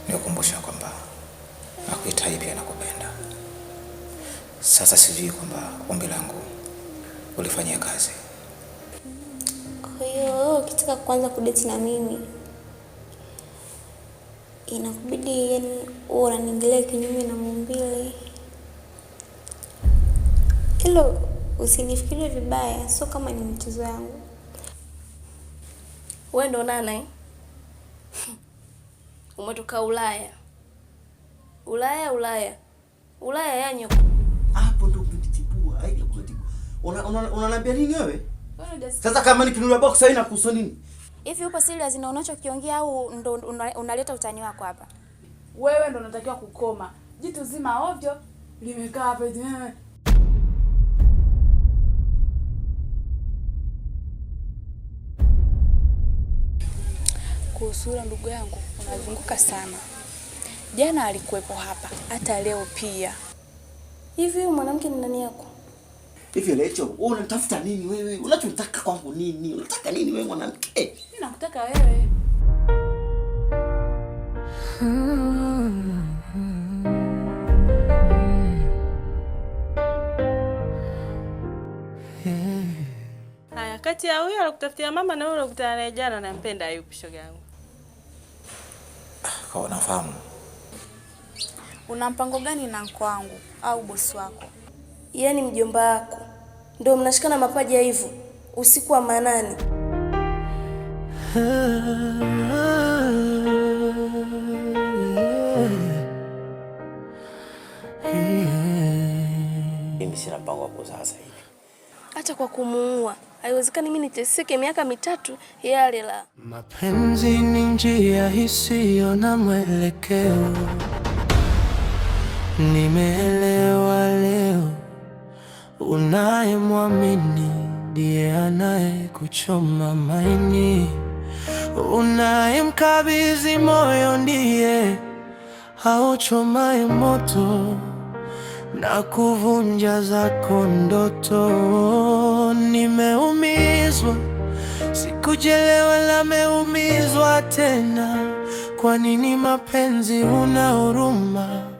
Nikukumbusha kwamba nakuhitaji pia nakupenda. Sasa sijui kwamba ombi langu ulifanyia kazi. Kwa hiyo wewe ukitaka kuanza kudate na mimi inakubidi yani uwe unaniingilia kinyume na maumbile. Hilo usinifikirie vibaya, sio kama ni mchezo yangu. Wewe ndo nana eh? Umetoka Ulaya. Ulaya, Ulaya. Ulaya yanyo. Hapo ndo umenitibua. Haidi kunitibua. Unaniambia nini wewe? Sasa kama nikinunua box haina kuhusu nini? Hivi upo serious na unachokiongea au ndo unaleta utani wako hapa? Wewe ndo unatakiwa kukoma. Jitu zima ovyo limekaa hapa eti wewe. Kuhusu yule ndugu yangu unazunguka sana. Jana alikuwepo hapa, hata leo pia. Hivi huyu mwanamke ni nani yako? Hivi Lecho, wewe unanitafuta nini wewe? Unachotaka kwangu nini? Unataka nini wewe mwanamke? Mimi nakutaka wewe. Haya, kati ya huyo alikutafutia mama na huyo alikutana naye jana nampenda yupi shoga yangu? Kwa unafahamu. Una mpango gani na mko wangu au bosi wako? Yaani mjomba wako ndio mnashikana mapaja hivyo usiku wa manane. Mimi sina mpango wa kuzaa sasa hivi. Hata kwa kumuua haiwezekani mimi niteseke miaka 3 yale la. Mapenzi ni njia isiyo na mwelekeo. Nimeelewa leo, unayemwamini ndiye anayekuchoma maini, unayemkabidhi moyo ndiye auchomaye moto na kuvunja zako ndoto. Nimeumizwa, sikujelewa, lameumizwa tena. Kwa nini mapenzi una huruma?